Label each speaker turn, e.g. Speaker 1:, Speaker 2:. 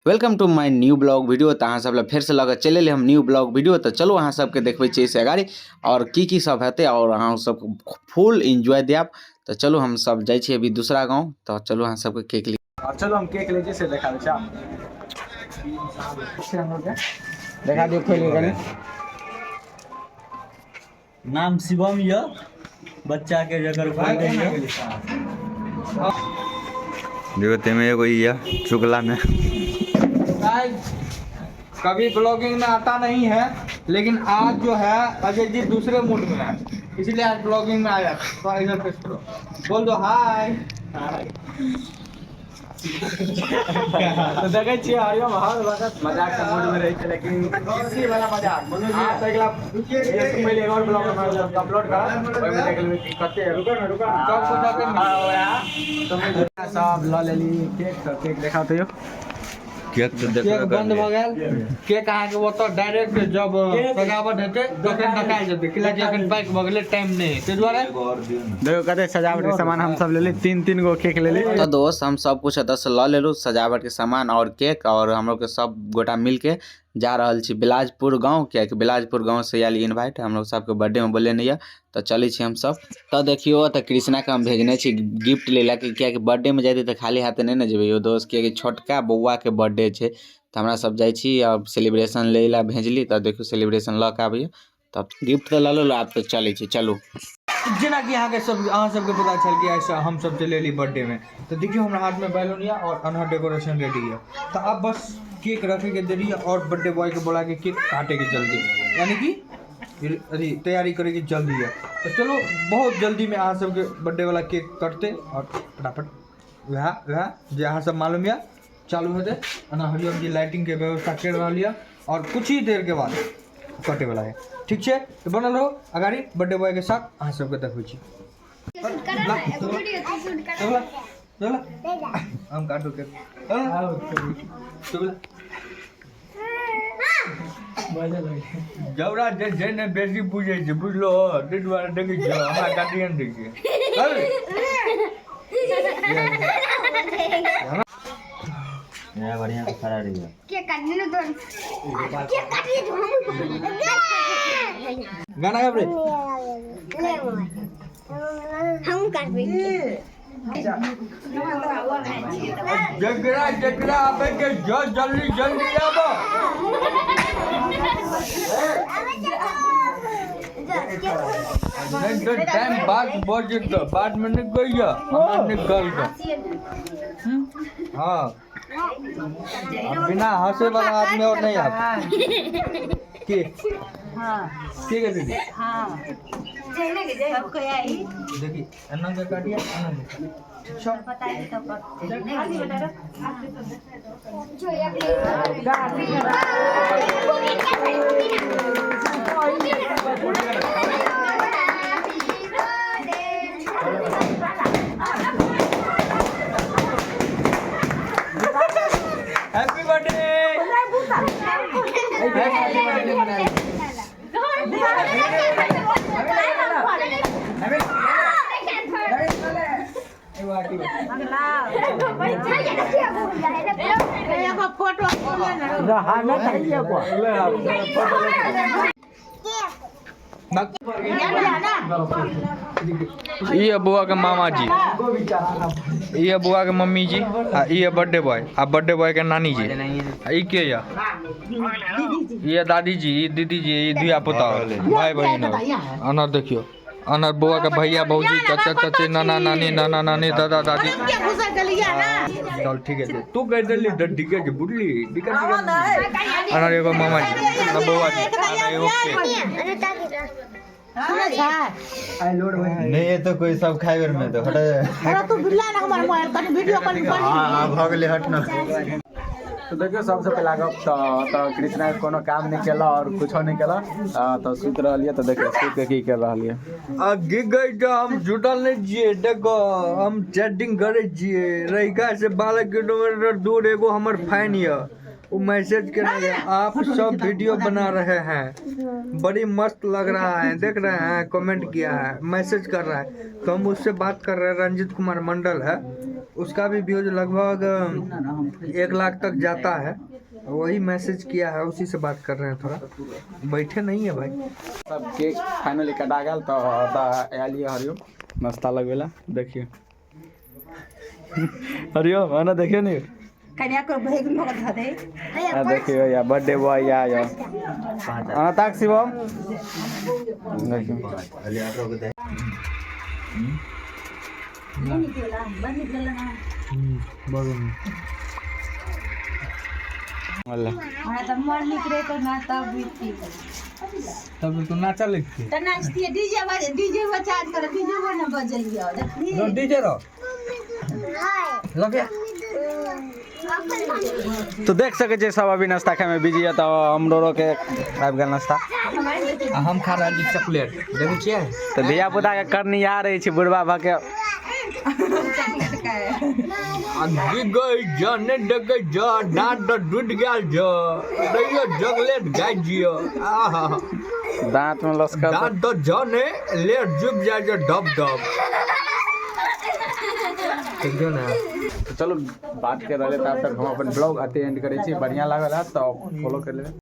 Speaker 1: Welcome to my new blog video. तऽ अहाँ सब लए फेरसँ लऽ कऽ चलि एलियै हम न्यू ब्लॉग वीडियो। तऽ चलू अहाँ सबके देखबै छियै से अगाड़ी आओर की की सब हेतै आओर अहाँ सबके फुल एन्जॉय देब। तऽ चलू हम सब जाइ छियै अभी दूसरा गाँव। तऽ चलू अहाँ सबके केक ली
Speaker 2: और चलो हम केक ले से देखा दै छी, देखा दियौ खोलि कऽ कनि।
Speaker 3: नाम शिवम यऽ बच्चा के, जकर बर्थडे यऽ।
Speaker 4: देखो, तेमे एगो ई यऽ चुगला में।
Speaker 2: गाइस, कभी ब्लॉगिंग में आता नहीं है, लेकिन आज जो है अजय जी दूसरे मूड में है, इसलिए आज ब्लॉगिंग में आया। तो इधर पेश करो, बोल दो हाय।
Speaker 5: तऽ देखै छियै हरिओम हर वक्त मजाक के मूड में रहै छै, लेकिन खुशी वाला मजाक। अहाँ तऽ अगिला एहिसँ पहिले एक और ब्लॉग अपलोड करब, ओहिमे देख लेबै कि कते
Speaker 2: रुको ना, रुको ना, सब कुछ आते
Speaker 5: नहीं। सब लऽ लेली केक, तऽ केक देखाउ तैयो।
Speaker 4: केक तऽ देखबे
Speaker 2: केक बंद भऽ
Speaker 4: करलियै।
Speaker 2: गेल। केक अहाँके ओतऽ डायरेक्ट जब सजावट हेतै तखन देखायल जेतै, कियाकि एखन पैक भऽ गेलै, टाइम नहि है, ताहि दुआरे।
Speaker 5: देखो, कते सजावट के सामान हम सब लेली, तीन तीन गो केक लेली।
Speaker 1: तऽ दोस्त, हम सब कुछ एतऽसँ लऽ लेलहुँ, सजावटके सामान आओर केक, आओर हमलोगके सब गोटा मिलके जा रहल छी बिलाजपुर गाँव, कियाकि बिलाजपुर गाँवसँ आयल इन्वाइट, हमलोग सबके बर्थडेमे बोलेने यऽ। तऽ चलै छी हमसब। तऽ देखियौ, तऽ कृष्णाके हम भेजने छी गिफ्ट लै लए, कियाकि बर्थडेमे जेतै तऽ खाली हाथे नहि ने जेबै यौ दोस्त, कियाकि छोटका बौआके बर्थडे छै। तऽ हमरा सब जाइ छी आओर सेलिब्रेशन लै लए भेजली। तऽ देखियौ, सेलिब्रेशन लऽ कऽ आबैए। तब गिफ्ट तऽ लऽ लेलहुँ, आब तऽ चलै छी, चलू।
Speaker 2: जेनाकि अहाँके सब, अहाँ सबके पता छल कि आइसँ हमसब चलि एली बर्थडे में। तऽ देखियौ, हमरा हाथमे बैलून यऽ आओर अनहर डेकोरेशन रेडी यऽ। तऽ आब बस केक रखैके देरी यऽ आओर बर्थडे बॉयके बोलाके केक काटैके जल्दी, यानी कि अथी तैयारी करैके जल्दी यऽ। तऽ चलू, बहुत जल्दीमे अहाँ सबके बर्थडे वाला केक कटतै आओर फटाफट वएह वएह जे अहाँ सब मालूम यऽ चालू हेतै। एना हरिओम जी लाइटिंगके व्यवस्था करि रहल यऽ आओर कुछ ही देरके बाद कटे वाला है। ठीक छै, तऽ बनल रहो अगाड़ी बर्थडे बॉय के साथ, अहाँ सबके देखबै छी। चल, हम काटू केक। चल जबरा, जे जे ने बेसी बुझै छै, बुझलो? ताहि दुआरे देखै छियै, हमरा गार्जियन दै छै।
Speaker 4: बढ़िया से खड़ा रहिए।
Speaker 6: के काटने तो के काटिए तो हम
Speaker 2: गाना गाबरे।
Speaker 6: हम काटबै।
Speaker 2: जकरा जकरा आबै के जो जल्दी जल्दी आबो। नहीं तो टाइम बाद भऽ जेतौ, बाद में नहि कहियो हमरा निकल के। हाँ, अब बिना हंसे वाला आदमी और नहीं आप के। ठीक है दीदी। देखी, एना के काटिए, एना के, ठीक छै? Happy birthday, happy birthday. ई है बौआ के मामा जी, ई है बौआ के मम्मी जी, आ ई है बर्थडे बॉय आ बर्थडे बॉय के नानी जी। आ ई के या? ई है दादी जी, ई दीदी जी, ई धिया पुता, भाई बहिन। अनर देखियो, अनर बौआ के भैया भौजी, चाचा चाची, नाना नानी, नाना नानी, दादा दादी। चल, ठीक है, तू कह देली तऽ ठीके छै, बुझली? दिक्कत नहीं। अनर एगो मामा जी, अनर बौआ जी, अनर एगो केक।
Speaker 4: नहीं, ये तो कोई सब खाए बेर में तो हटा।
Speaker 7: तू बिल्ला ना हमर मोबाइल कनी वीडियो कॉलिंग कर।
Speaker 4: हाँ हाँ, भऽ गेलै, हट ना।
Speaker 5: तऽ देखियौ, सबसँ पहिला गप तऽ कृष्णा कोनो काम नहि केलक आओर कुछो नहि केलक, तऽ सुति रहलियै। तऽ देखियौ, सुति के की कर रहलियै।
Speaker 2: आ गई तऽ हम जुटल नहि छियै। देखो, हम चैटिंग करै छियै। रहिका से 12 किलोमीटर दूर एगो हमर फैन यऽ, वो मैसेज केने यऽ, आप सब वीडियो बना रहे हैं, बड़ी मस्त लग रहा है, देख रहे हैं, कमेंट किया है, मैसेज कर रहा है, तो हम उससे बात कर रहे हैं। रंजित कुमार मंडल है। उसका भी व्यूज लगभग 1 लाख तक जाता है। वही मैसेज किया है, उसी से बात कर रहे हैं। थोड़ा बैठे नहीं है भाई।
Speaker 5: सब केक फाइनली कटा गेल, तऽ ओतऽ आयल ये हरिओम नाश्ता लगबै ला। देखियौ हरिओम, आना देखियौ ने।
Speaker 7: कन्या को भेग में धऽ दे।
Speaker 5: आ देखियौ या बर्थडे बॉय या या आना ताक शिवम, देखियौ।
Speaker 7: हमरा तऽ मर निक रहे तो ना तब बीती।
Speaker 2: तब तो नाचा लगती।
Speaker 7: तऽ नाचतियै, डीजे बजे, डीजे बजा कर, डीजे न बजलियो देखली।
Speaker 2: डीजे रहो लगे।
Speaker 5: तो देख सकै छियै, सब अभी नाश्ता खाइमे बिजी है, तऽ हमरो के आबि गेल नाश्ता।
Speaker 2: आ हम खा रहल छी चॉकलेट, देखै छियै।
Speaker 5: तऽ धिया पुता के करनिहार रहै छै बुढ़बा भऽ के।
Speaker 2: गई जा ने डगे जा, डांट टूट गेल जो रहियो, चॉकलेट गाय जियो, आहा।
Speaker 5: दांत में लसकत।
Speaker 2: डांट तो जो ने लेट जुब जाय जो डब डब, देखियो ना।
Speaker 5: तो चलू, बात कर रहले तब तक हम अपन ब्लॉग अते एंड करै छी। बढ़िया लागल है तऽ फॉलो कर लेबै।